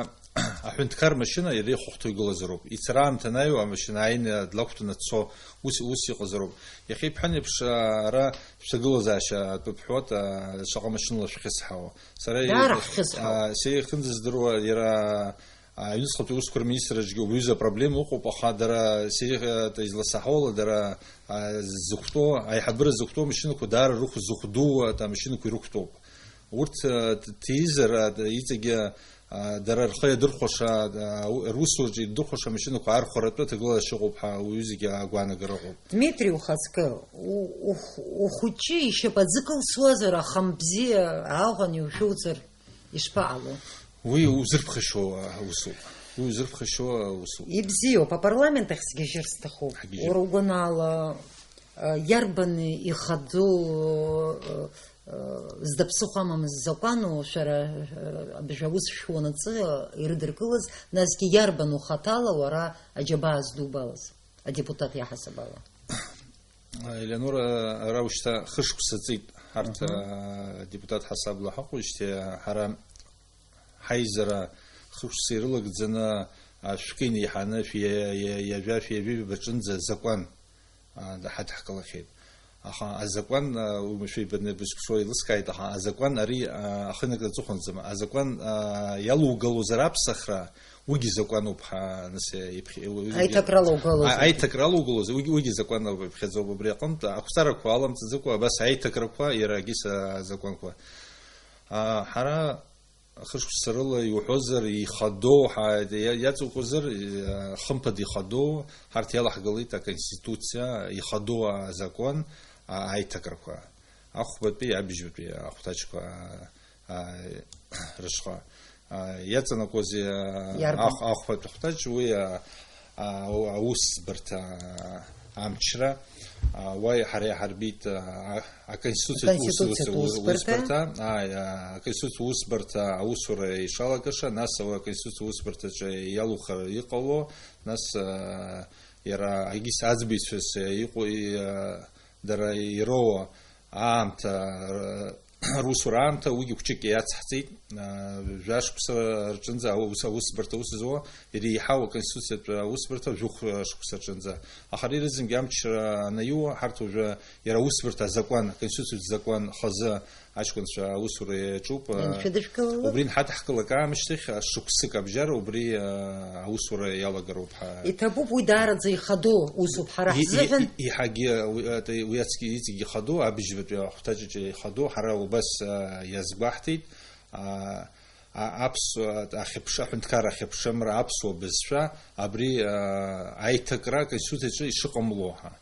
аҳәынҭқар машьына иара ихәыхәҭоу игылазароуп. Ицара аамҭа анаҩуа, амашьына ааины длақәтәаны дцо, ус, ус иҟазароуп. Иахьа ибҳәан еиԥш, а, ара шәҭагылазаашьа атәы бҳәоит, а, шаҟа машьынала шәхьысҳауа. Сара Даара и-, ҳхьысҳауп. а, сара ихынӡаздыруа, иара, а, аҩныҵҟатәи аусқәа рминистрраҿгьы убри аҩыза апроблема ыҟоуп, аха дара, сара, а, изласаҳауала, дара, а, зыхәтәоу, аиҳабыра зыхәтәоу амашьынақәа даара рыхә зыхәдууа, а, амашьынақәа ирықәтәоуп. Урҭ, э, т-, ҭизар, э, д-, иҵегьы, э, дара рхы иадырхәаша, э, у-, русураҿы ирдырхәаша амашьынақәа архәаратәы аҭагылазаашьа ыҟоуп ҳәа уаҩы зегьы агәаанагара ыҟоуп. Дмитри, ухаҵкы, у-, ух-, ухәыҷы ишьапаӡы кылсуазар, ахамбзиа ааҳәан иушәуҵар ишԥаҟало? Уи узырԥхашьо, э, усуп. Уи узырԥхашьо, э, усуп. Ибзиоуп, апарламент ахь сгьежьыр сҭахуп. Ҳгьежьып. Уара угәанала, э, иарбан ихаду, э, Зда ԥсыхәа амамыз закәану, шәара, э, абжа аус шәуанаҵы ирыдыркылаз, насгьы иарбану хаҭала уара аџьабаа здубалаз, адепутат иаҳасаб ала? Елеонора, ара ушьҭа хышықәса ҵит ҳарҭ, Аҳа. а, адепутат ҳасабла ҳаҟоуижьҭеи, ҳара ҳаизара хышықәса ирылагӡаны, а, шәкы инеиҳаны шәи-, ҩажәа, шәи ҩажәи ҩба ҿынӡа азакәан, а, ҳадҳкылахьеит. Аха азакәан, а, уи шәи баны бызԥшуа еилыскааит, аха азакәан ари, а, ахынакра аҵыхәанӡам. Азакәан, а, иалугалозар аԥсахра, уигьы закәаноуп ҳа, нас, иԥхьа-, уигьы Аиҭакрала угалозар. А-, аиҭакрала угалозар, уигьы, уигьы закәанла иԥхьаӡоуп. Убри аҟынтә ақәҵарақәа аламҵаӡакәа, абас аиҭакрақәа, иара агьыс азакәанқәа. А, ҳара хышықәса рыла иуҳәозар, ихадоу ҳа-, иа-, иаҵоукызар, э, хымԥада ихадоу, ҳарҭ иалаҳгалеит аконституциа, ихадоу азакәан, а-, аиҭакрақәа. Ахәбатәи абжьбатәи ахәҭаҷқәа, а, рышҟа. А, иаҵанакуазеи, а, Иарбан? Ахә-, ахәбатәи ахәҭаҷ, уи, а, а, аусбарҭа амчра, а, уа ҳара иаҳарбеит, а, аконституциатә Аконституциатә усбарҭа, усбарҭа. Ааи, а, аконституциатә усбарҭа аусура ишалагаша, нас ауи аконституциатә усбарҭаҿы иалухар иҟало, нас, а, иара агьыс аӡбаҩцәас иҟоу, и-, а, дара ироуа аамҭа, р-, русура аамҭа, уигьы хәҷык иацҳҵеит, а, жәа шықәса рҿынӡа аус-, аусбарҭа аус зуа, иреиҳау аконституциатә аусбарҭа жәохә шықәса рҿынӡа. Аха ари рызынгьы амчра анаиуа, ҳарҭ уажәы иара аусбарҭа азакәан, аконституциатә закәан хазы аҷкәынцәа аусура иаҿуп. Ианшәыдышәкылалак? Убри нҳадҳкылак аамышьҭахь, шықәсык абжьара убри, а, аусура иалагароуп ҳа. Иҭабуп, уи даараӡа ихадоу усуп ҳара И-, и-, ҳзыҳәан. И-, иҳагьы, уи, а, уи ацгьы иҵегь ихадоу, абыжьбатәи ахәҭаҷаҿы ихадоу, ҳара убас, а, иазгәаҳҭеит, а, а, аԥсуа, ахьыԥш-, аҳәынҭқарра ахьыԥшымра, аԥсуа бызшәа, абри, а, аиҭакра аконституциаҿы ишыҟамло ҳәа.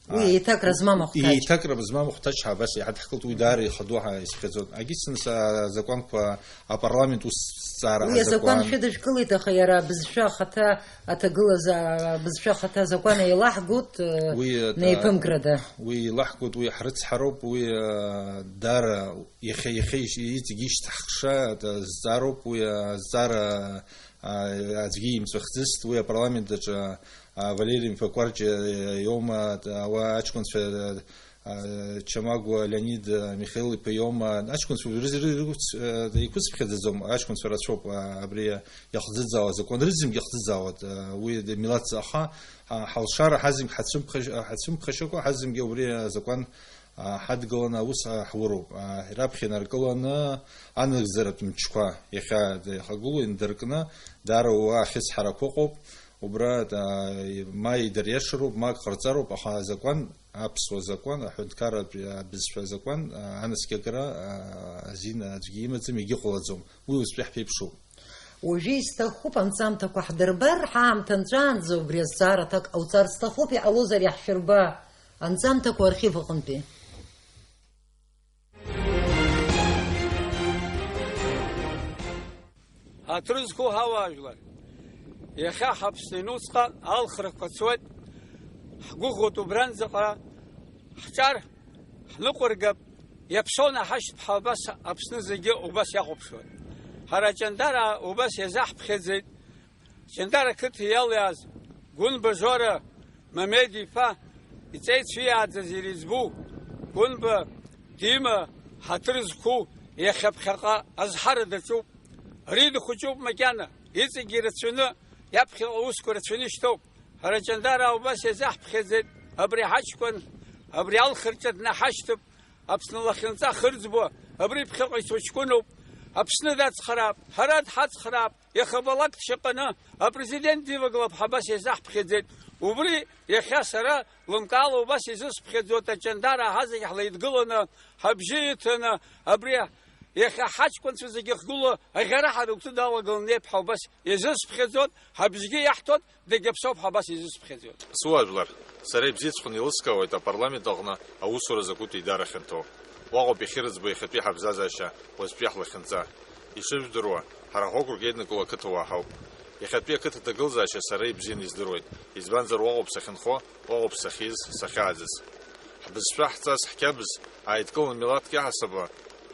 Уи А, еиҭакра змам ахәҭаҷ. Еиҭакра змам ахәҭаҷ ҳәа абас иҳадҳкылт, уи даара ихадоу ҳәа исхьаӡоит. Агьицын са-, азакәанқәа апарламент ус зҵаара Уи азакәан азакәан. Шәыдышәкылеит, аха иара абызшәа ахаҭа аҭагылазаа-, абызшәа ахаҭа азакәан еилаҳгоит, э, Уи, э, неиԥымкрада. Уи еилаҳгоит, уи ҳрыцҳароуп, уи, э, даара иахьа, иахьа иш-, иҵегь ишьҭаҳхша, э, зҵаароуп, уи, э, азҵаара, э, аӡәгьы имҵәахӡыст, уи апарламент аҿы, э, Валери Мфакәарҷиа, э, иоума, э, ауаа аҷкәынцәа, э, а, Чамагәа Леонид, а, Михаил иԥа иоума, аҷкәынцәа рыз-, ры-, рықәц-, а, иқәыцԥхьаӡаӡом, аҷкәынцәа рацәоуп, а, абри иахӡыӡаауа азакәан, рызегьы ахӡыӡаауеит, а, уи милаҭ заҟа, а, ҳалшара ҳазегь ҳацәымԥхашь-, а, ҳацәымԥхашьакәа, ҳазегьы убри азакәан, а, ҳадгыланы аус, а, ҳуроуп. А, раԥхьа инаркыланы анагӡаратә мчқәа иахьа ихагылоу индыркны, даара уа ахьыцҳарақәа ыҟоуп, убра, а, ма идыриашароуп, ма ак ҟарҵароуп, аха азакәан Аԥсуа закәан, аҳәынҭқарратә, а, бызшәа азакәан, а, анаскьагара, а, азин аӡәгьы имаӡам, егьыҟалаӡом. Уи уаҵәтәи ҳԥеиԥшуп. Уажәы исҭахуп анҵамҭақәа ҳдырбар, ҳаамҭа нҵәаанӡа убри азҵаара аҭак ҟауҵар сҭахуп, иҟалозар иаҳшәырба анҵамҭақәа архив аҟынтәи. Аҭыр зқәу ҳауаажәлар, иахьа ҳаԥсны иануҵҟа алхрақәа цоит, ҳгәыӷуеит убранӡаҟа ҳҿар, ҳныҟәыргап, иаԥсоу наҳашьҭԥҳа убас Аԥсны зегьы убас иахәаԥшуеит. Ҳара Ҷандараа убас иазаҳԥхьаӡеит, Ҷандара қыҭа иалиааз Гәынба Жора Мамед-иԥа иҵеицәиааӡаз иреиҵбу Гәынба Дима ҳаҭыр зқәу иахьа ԥхьаҟа азҳара даҿуп. Ари дыхәыҷуп макьана, иҵегьгьы ирацәаны, иаԥхьаҟа аусқәа рацәаны ишьҭоуп. Ҳара Ҷандараа убас иазаҳԥхьаӡеит, абри ҳаҷкәын, абри алхырҿа днаҳашьҭып, Аԥсны лахьынҵа хырӡбо, абри ԥхьаҟа ицо ҷкәыноуп. Аԥсны дацхраап, ҳара дҳацхраап, иахьабалак дшьаҟаны апрезидент дивагылап ҳәа абас иазаҳԥхьаӡеит. Убри иахьа сара лымкаала убас изысԥхьаӡоит, аҷандара ҳазегь ҳлеидгыланы, ҳабжьы иҭаны, абри иахьа ҳаҷкәынцәа зегьы ахьгылоу аӷьараҳәа рыгәҭа далагыланы еиԥҳа убас изысԥхьаӡоит, ҳабжьгьы иаҳҭоит, Дагьаԥсоуп ҳәа абас изысԥхьаӡоит. Суаажәлар, сара ибзиаҵәҟьаны еилыскаауеит апарламент аҟны аусура закәытә еидара хьанҭоу. Уаҟоуп иахьырыӡбо иахьатәи ҳабзазаашьа, уаҵәтәи ҳлахьынҵа. Ишыжәдыруа, ҳара ҳокруг еиднакыло ақыҭауаа ҳауп. Иахьатәи ақыҭа аҭагылазаашьа сара ибзианы издыруеит, избанзар уаҟоуп сахьынхо, уаҟоуп сахьиз, сахьааӡаз. Ҳбызшәа, ҳҵас, ҳқьабз, ааидкыланы милаҭк иаҳасабала,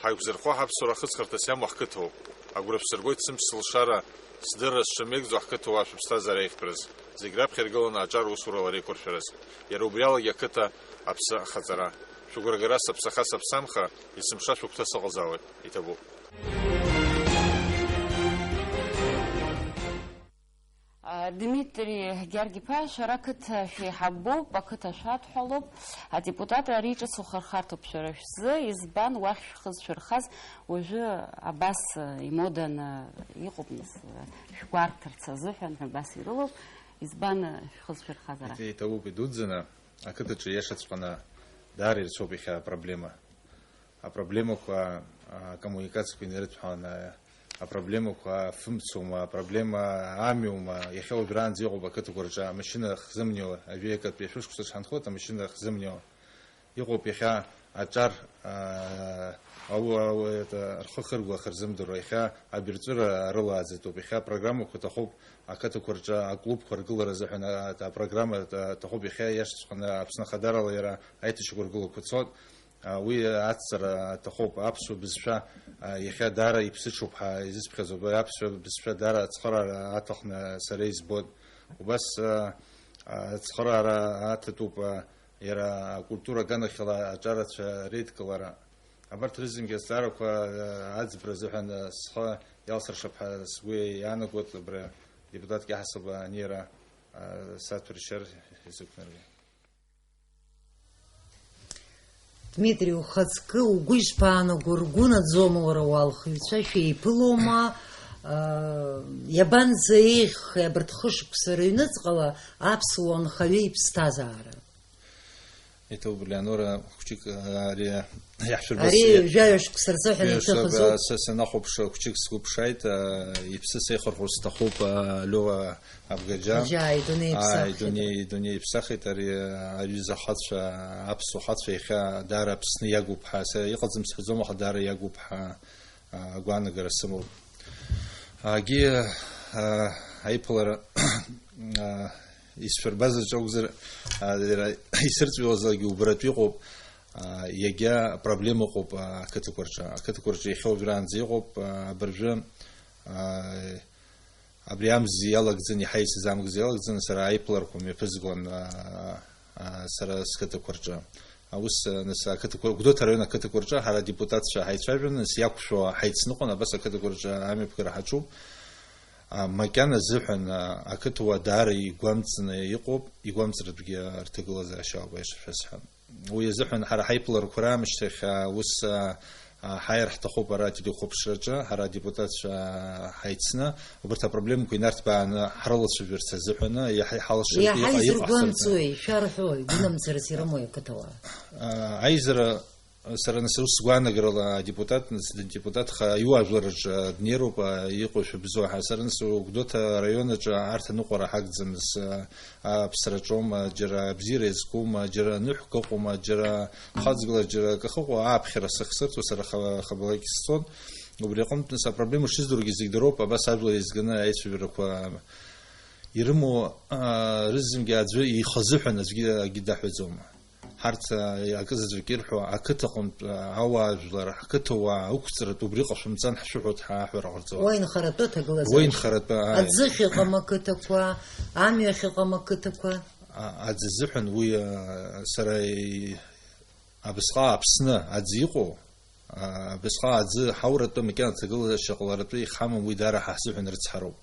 ҳаиқәзырхо ҳаԥсуара ахыҵхырҭас иамоу ҳқыҭауп. Агәра бсыргоит сымч сылшара, сдырра сҽамеигӡо ҳқыҭауаа шәыԥсҭазаара еиӷьтәраз. Зегь раԥхьа иргыланы аҿар усурала реиқәыршәараз. Иара убриалагьы ақыҭа аԥсы ахаҵара. Шәыгәра гара саԥсаха-саԥсамха, есымша шәыгәҭа сыҟазаауеит, иҭабуп. Дмитри Гьаргь-иԥа, шәара ақыҭа шәеиҳабуп, ақыҭа шәадҳәалоуп, адепутатра ари ҿыц ухырхарҭоуп шәара шәзы, избан уахь шәхы зшәырхаз уажәы абас имоданы иҟоуп, нас, шәгәарҭарц азыҳәан абас ирылоуп, избан шәхы зшәырхаз ара? Иҭ-, иҭабуп, идуӡӡаны, ақыҭаҿы иашаҵәҟьаны даара ирцәоуп иахьа апроблема. Апроблемақәа, а, акоммуникациақәа инарыдҳәаланы, апроблемақәа афымцоума, апроблема амҩоума, иахьа уажәраанӡа иҟоуп ақыҭақәа рҿы амашьына хзымнио, ажәеи акатәи ашәышықәса ҳанхоит, амашьына хзымнио. Иҟоуп иахьа аҿар, а, ауа, ауа, это, рхы хыргәа хырзымдыруа, иахьа абирҵәыра рылааӡатәуп, иахьа апрограммақәа ҭахуп ақыҭақәа рҿы аклубқәа ргылара азыҳәан, а, апрограмма, а, ҭахуп, иахьа иашаҵәҟьаны Аԥсны ахадарала иара аиҭашьақәыргылақәа цоит. А, уи ацҵара аҭахуп. Аԥсуа бызшәа, а, иахьа даара иԥсыҽуп ҳәа изысԥхьаӡо, аԥсуа бызшәа даара ацхыраара аҭахны сара избоит. Убас, а, а, ацхыраара аҭатәуп, а, иара акультура аганахьала аҿарацәа реидкылара. Абарҭ рызегьы азҵаарақәа, а, аӡбра азыҳәан, а, схы иалсыршап ҳәа сгәы иаанагоит, абра депутатк иаҳасаб анеира, а, саҭәаршьар изықәнаргеит. Дмитри, ухаҵкы угәы ишԥаанаго, ргәы наӡома уара уалхыҩцәа, шәеиԥылома, аа, иабанӡа еиӷьхеи абарҭ хышықәса рыҩныҵҟала аԥсуа нхаҩы иԥсҭазаара? Иҭоуп, Леонора, хәҷык, аа, ари иаҳшәырбац-, Ари жәаҩа шықәса рзыҳәан жәаҩа иҭыхыз шықәса ауп. Са санахәаԥш, хәҷык сгәы ԥшааит, аа, иԥсы сеихырхәар сҭахуп, аа, Леуа Абгаџьа. Абгаџьа, идунеи Ааи, иԥсахит. Идунеи, идунеи иԥсахит, ари, ари аҩыза ахацәа, аԥсуа хацәа иахьа даара Аԥсны иагуп ҳәа, са иҟаӡам сҳәаӡом, аха даара иагуп ҳәа, а, агәаанагара сымоуп. Агьи, а, аиԥылара, а, исшәырбазаҵә акәзар, а, иара исырҵәиуазаргьы убаратәы иҟоуп, а, иагьа проблема ыҟоуп, а, ақыҭақәа рҿы. Ақыҭақәа рҿы иахьа уажәраанӡа иҟоуп, а, абыржәы, а, Абри амз иалагӡаны, иҳаицыз амз иалагӡаны сара аиԥыларақәа мҩаԥызгон, аа, аа, сара сқыҭақәа рҿы. Аус, нас, ақыҭақәа, Гәдоуҭа араион ақыҭақәа рҿы ҳара адепутатцәа ҳаицәажәон, нас иақәшәо ҳаицныҟәон, абас ақыҭақәа рҿы амҩаԥгара ҳаҿуп. А, макьана азыҳәан, а, ақыҭауаа даара игәамҵны иҟоуп, игәамҵратәгьы рҭагылазаашьа ауп, аиаша шәасҳәап. Уи азыҳәан ҳара ҳаиԥыларақәа раамышьҭахь, а, ус, а, а, ҳаиар ҳҭахуп ара ателехәаԥшраҿы, ҳара адепутатцәа ҳаицны, убарҭ апроблемақәа инарҭбааны ҳрылацәажәарц азыҳәаны, иаҳа иҳалшоит, Иаҳа иҟа-, иҟаҳҵарц. Изыргәамҵуеи, шәарҳәои, гәынамӡарас ирамои ақыҭауаа? А, аизара, сара нас ус сгәаанагарала адепутат, нас дадепутатха аиуаажәлараҿы днеироуп, а, иҟоу шәыбзоу ҳәа. Сара нас Гәдоуҭа араион аҿы арҭ аныҟәара ҳагӡам, нас, а, аԥсраҿоума, џьара абзиара иазкума, џьара ныҳәк ыҟоума, џьара хаҵгыла, џьара акы ахыҟоу ааԥхьара сыхсырҭоу сара ха-, хабалак сцон. Убри аҟынтә, нас, апроблема шыздыруагьы зегь дыроуп, абас ажәлар еизганы аицәажәарақәа ирымоу, аа, рызегьы аӡәы ихазыҳәан аӡәгьы акгьы даҳәаӡом. Ҳарҭ, а, акы заҵәык ирҳәо, ақыҭаҟынтә, а, ауаажәлар, ҳқыҭауаа ықәҵратә убри ҟашәымҵан ҳшәыҳәоит ҳәа аҳәара ҟарҵауа. Уа инхаратәы аҭагылазаашьа. Уа инхаратәы, ааи. Аӡыхь ыҟам ақыҭақәа, амҩахь ыҟам ақыҭақәа. А, аӡы азыҳәан уи, а, сара и-, абысҟак Аԥсны аӡы иҟоу, а, абысҟак аӡы ҳауратәы макьана аҭагылазаашьа ҟаларатәы ихамам, уи даара ҳа ҳзыҳәан рыцҳароуп.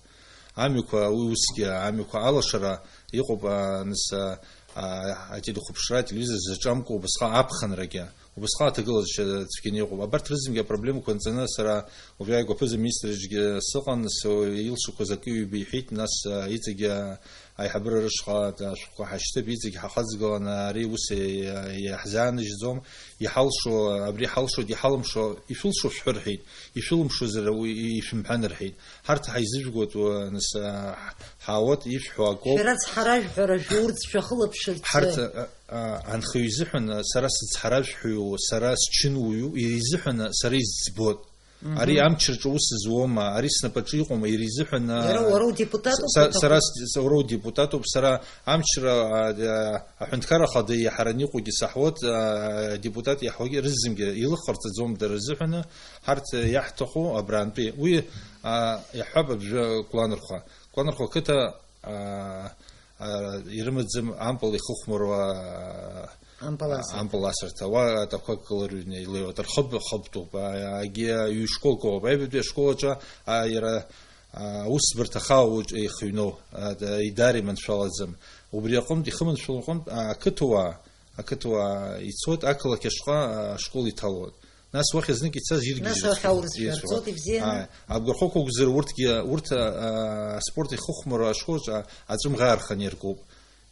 Амҩақәа, уи усгьы, амҩақәа алашара иҟоуп, а, нас, а, а, ателехәаԥшра, ателевизор заҿамкәа убысҟак аԥхынрагьы, убысҟак аҭагылазаашьа цәгьаны иҟоуп. Абарҭ рызегьы апроблемақәа нҵаны сара уажәы аигәаԥыза министрыжәгьы сыҟан, нас илшақәаз акы-ҩба иҳәеит, нас, а, иҵегьы, а, аиҳабыра рышҟа ашәҟәқәа ҳашьҭып, иҵегь ҳахаҵгыланы ари ус иа-, иаҳзааныжьӡом, иҳалшо, абри ҳалшоит, иҳалымшо, ишәылшо шәҳәы рҳәеит, ишәылымшозар уи ишәымҳәан рҳәеит. Ҳарҭ ҳаизыжәгоит, уа, нас, а, ҳ-, ҳаауеит, ишәҳәо акоуп. Шәара цҳаражәҳәара шәурц шәахылаԥшырц. Ҳарҭ, а, а, анхаҩы изыҳәан, а, сара сыцҳаражәҳәаҩу, сара счынуаҩу, иара изыҳәан, а, сара изӡбоит. Мгм. Ари амчраҿы ус зуоума, ари снапаҿы иҟоума, иара изыҳәан, а, Иара уара удепутатуп, са, уҭахуп. Сара с-, с-, уара удепутатуп, сара амчра, а, а, аҳәынҭқарра ахада иаҳараны иҟоугьы саҳауеит, а, адепутат иаҳауагьы рызегьы илыхҟарҵаӡом дара рзыҳәаны, ҳарҭ иаҳҭаху абрантәи. Уи, а, иаҳҳәап абжа Кәланырхәа. Кәланырхәа ақыҭа, а, а, ирымаӡам ампыл ихыхәмаруа, а, Ампыл асырҭа. Ампыл асырҭа. Уа атәақәа кылырҩны илеиуеит. Рхыб-, хыбтәуп. А, агьи ҩышколк ыҟоуп. Аҩбатәи ашкол аҿы, а, иара аусбарҭа ахала уаҵәы еихыҩноу, а, да, идаара иманшәалаӡам. Убри аҟынтә, ихыманшәало аҟынтә, а, ақыҭауаа, ақыҭауаа ицоит ақалақь ашҟа, а, ашкол иҭалоит. Нас уахь знык ицаз иргьежьуеит. Нас уахь аурысшәа ирцоит, ибзианы. Ааи. Абгахәқәа акәзар, урҭгьы, урҭ, а, а, аспорт ихыхәмаруа ашколаҿ, а, аҵәымӷаа рханы иаркуп.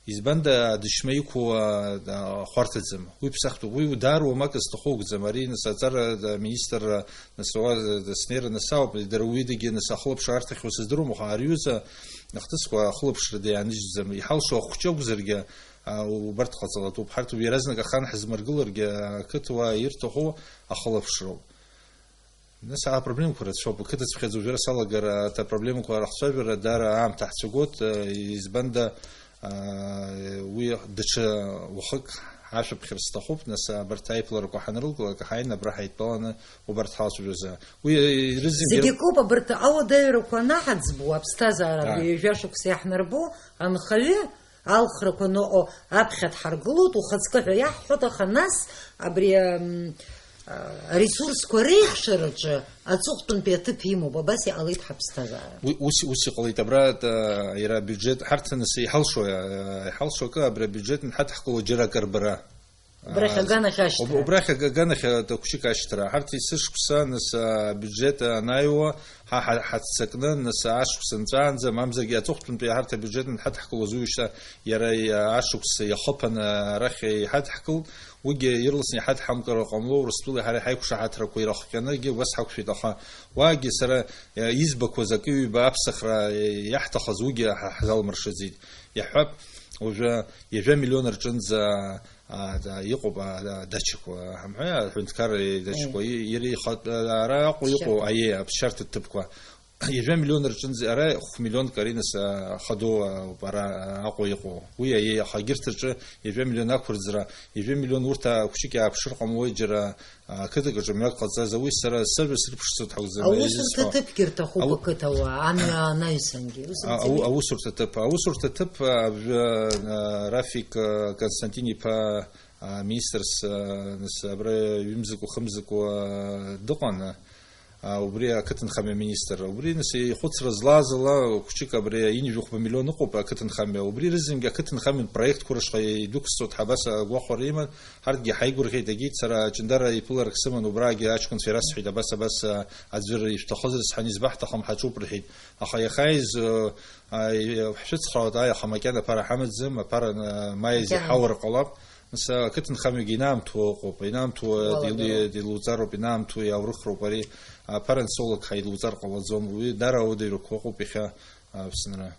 Избанда адашьма иқәу, а, а, хәарҭаӡам. Уи ԥсахтәуп. Уи даара уамак зҭаху акәӡам. Ари, нас, аҵара, а, министр, а, нас, уа, а, снеира, нас, ауп. Дара уидагьы, нас, ахылаԥшра арҭахьоу сыздыруам, аха ари аҩыза ахҭысқәа ахылаԥшра даианыжьӡам. Иҳалшо ахәҷы акәзаргьы, а, убарҭ ҟаҵалатәуп. Ҳарҭ уи иаразнак ахан ҳзмыргыларгьы, ақыҭауаа ирҭаху ахылаԥшроуп. Нас апроблемақәа рацәоуп. Ақыҭацәхьаӡа уажәра салагар, арҭ апроблемақәа рахцәажәара даара аамҭа ҳцәагоит, избанда, уи даҽа уахык ҳашәаԥхьар сҭахуп, нас абарҭ аиԥыларақәа ҳанрылгалак, ҳааины абра ҳаидтәаланы убарҭ ҳалацәажәоза. Уи ирызегьы Зегь акоуп, абарҭ ауадаҩрақәа анаҳаӡбо, аԥсҭазаара Ааи. Ҩажәа шықәса иаҳнарбо анхаҩы алхрақәа ныҟәо аԥхьа дҳаргылоит, ухаҵкы ҳәа иаҳҳәоит, аха нас абри, ам, а, аресурсқәа реихшараҿы аҵыхәтәантәи аҭыԥ имоуп, абас иҟалеит ҳаԥсҭазаара. Уи, ус, ус иҟалеит, абра, а, иара абиуџьет, ҳарҭ нас иҳалшо, а, иҳалшо акы, абри абиуџьет нҳадҳкыло џьара акы рбара. Убрахь А, аганахь ашьҭра. уб-, убрахь аг-, аганахь, а, ҭакәшьык ашьҭра. Ҳарҭ есышықәса, нас, а, абиуџьет анаҩуа, ҳа-, ҳа-, ҳаццакны, нас, ашықәс нҵәаанӡа, мамзаргьы аҵыхәтәантәи ҳарҭ абиуџьет нҳадҳкылоз уи шьҭа иара, а, ашықәс иахыԥаны арахь иҳадҳкылт. Уигьы ирласны иҳадҳамкыр ҟамло, Урыстәылеи ҳареи ҳаиқәшаҳаҭрақәа ирыхҟьаны егьи убас ҳақәшәеит, аха уаагьы сара, а, избақәаз акы-ҩба аԥсахра, а, иаҳҭахыз уигьы ҳа-, ҳзалмыршаӡеит. Иаҳҳәап, уажәы ҩажәа миллион рҿынӡа а, да, иҟоуп, а, да, дачақәа, ҳамҳәеи, аҳәынҭқарра дачақәа, Аиеи. и-, иара ихатә, а, ара Аҟәа иҟоу, Ԥсшьарҭа. Аиеи, аԥсшьарҭа ҭыԥқәа. Ҩажәа миллион рҿынӡа, ара хә-миллионк аринас, а, хадоу, а, ауп, ара, а, Аҟәа иҟоу. Уи, аиеи, аха егьырҭ рҿы ҩажәа миллион ақәырӡра, ҩажәа миллион урҭ ақәшьык иааԥшыр ҟамлои џьара, а, ақыҭак аҿы мҩак ҟаҵаз, уи сара сажәа срыԥшӡоит ҳәа акәӡам, Аусурҭа изысҳәо. ҭыԥгьы рҭахуп Ау-, ақыҭауаа, амҩа анаҩсангьы. Ус А, ау-, амцеит. Аусурҭа ҭыԥ, аусурҭа ҭыԥ, а, абжа, а, Рафик, а, Константин-иԥа, а, министрс, а, нас, абра ҩымзыкәа, хымзыкәа, а, дыҟан, а, убри ақыҭанхамҩа министр. Убри, нас, ихәыцра злаз ала, хәҷык абри ҩынҩажәи хәба миллион ыҟоуп ақыҭанхамҩа. Убри рызынгьы ақыҭанхамҩа проектқәа рышҟа идәықәсҵоит ҳәа абас агәахәара иман, ҳарҭгьы ҳаигәырӷьеит, егьит, сара Ҷындара иԥыларак сыман, убрагьы аҷкәынцәа ирасҳәеит, абас, абас, а, аӡәыр ишәҭахызар сҳәан, избаҳҭахым, ҳаҿуп рҳәеит. Аха иахьааиз, а, а, ҳшәыцхраауеит, аи, аха макьана аԥара ҳамаӡам, аԥара, а, маиз Макьана. иҳаур ҟалап. Нас, а, ақыҭанхамҩагьы инаамҭоу ыҟоуп, инаамҭоу, а, Уалагароуп. дилу-, дилуҵароуп, инаамҭоу иаурыхроуп ари, аԥара ансоулак ҳаилуҵар ҟалаӡом, уи даара ауадаҩрақәа ыҟоуп иахьа, а, Аԥсынра.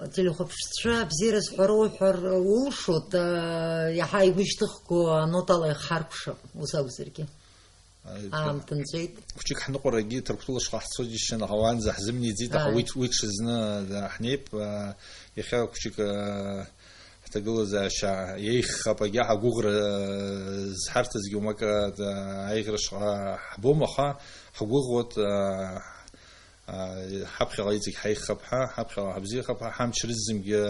Ателехәаԥшцәа, абзиара зҳәара уҳәар улшоит, а, иаҳа игәышьҭыхго анотала ихҳаркәшап, ус акәзаргьы. Аамҭа нҵәеит. Хәыҷык ҳныҟәарагьы Ҭырқәтәыла шҟа ҳцо џьысшьан, аха уаанӡа ҳзымнеиӡеит, аха Ааи. уи, уи ҽазны, да, ҳнеип, а, иахьа хәыҷык, а, ҳҭагылазаашьа еиӷьхап, агьа ҳагәыӷра, а, зҳарҭазгьы уамак, а, да, аиӷьра шҟа ҳбом, аха ҳгәыӷуеит, а, а, ҳаԥхьаҟа иҵегь ҳаиӷьхап ҳәа, ҳаԥхьаҟа ҳабзиахап ҳәа, ҳамч рызынгьы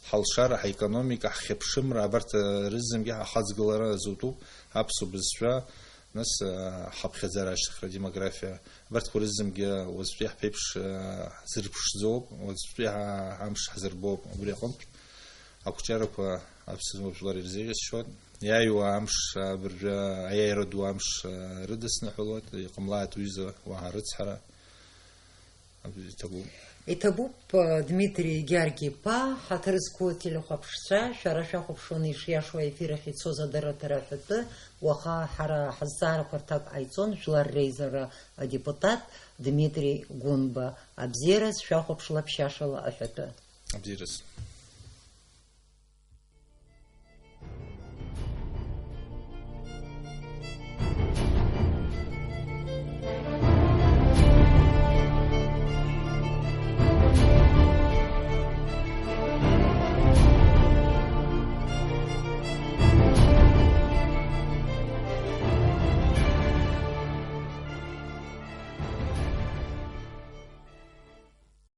ҳалшара, ҳаекономика, ҳхьыԥшымра, абарҭ, а, рызынгьы ҳахаҵгылара зутәуп, аԥсуа бызшәа, Нас, а, ҳаԥхьаӡара ашьҭыхра, адемографиа, абарҭқәа рызынгьы уаҵәтәи ҳԥеиԥш, а, ҳзырԥшӡоуп, уаҵәтәи ҳа-, ҳамш ҳзырбоуп. Убри аҟынтә ақәҿиарақәа аԥсуа жәлар ирзеиӷьасшьоит. Иааиуа амш, а, абыржәы аиааира ду амш, а, рыдысныҳәалоит, иҟамлааит уҩыза уаҳа рыцҳара. Абри иҭабуп. Иҭабуп, Дмитри Гьаргь-иԥа, ҳаҭыр зқәу ателехәаԥшцәа, шәара шәахәаԥшуан ишиашоу аефир ахь ицоз адырраҭара аҳәатәы, уаха ҳара ҳазҵаарақәа рҭак ҟаиҵон, Жәлар Реизара адепутат Дмитри Гәынба. Абзиараз шәахәаԥшла ԥшьашала аҳәатәы. Абзиараз.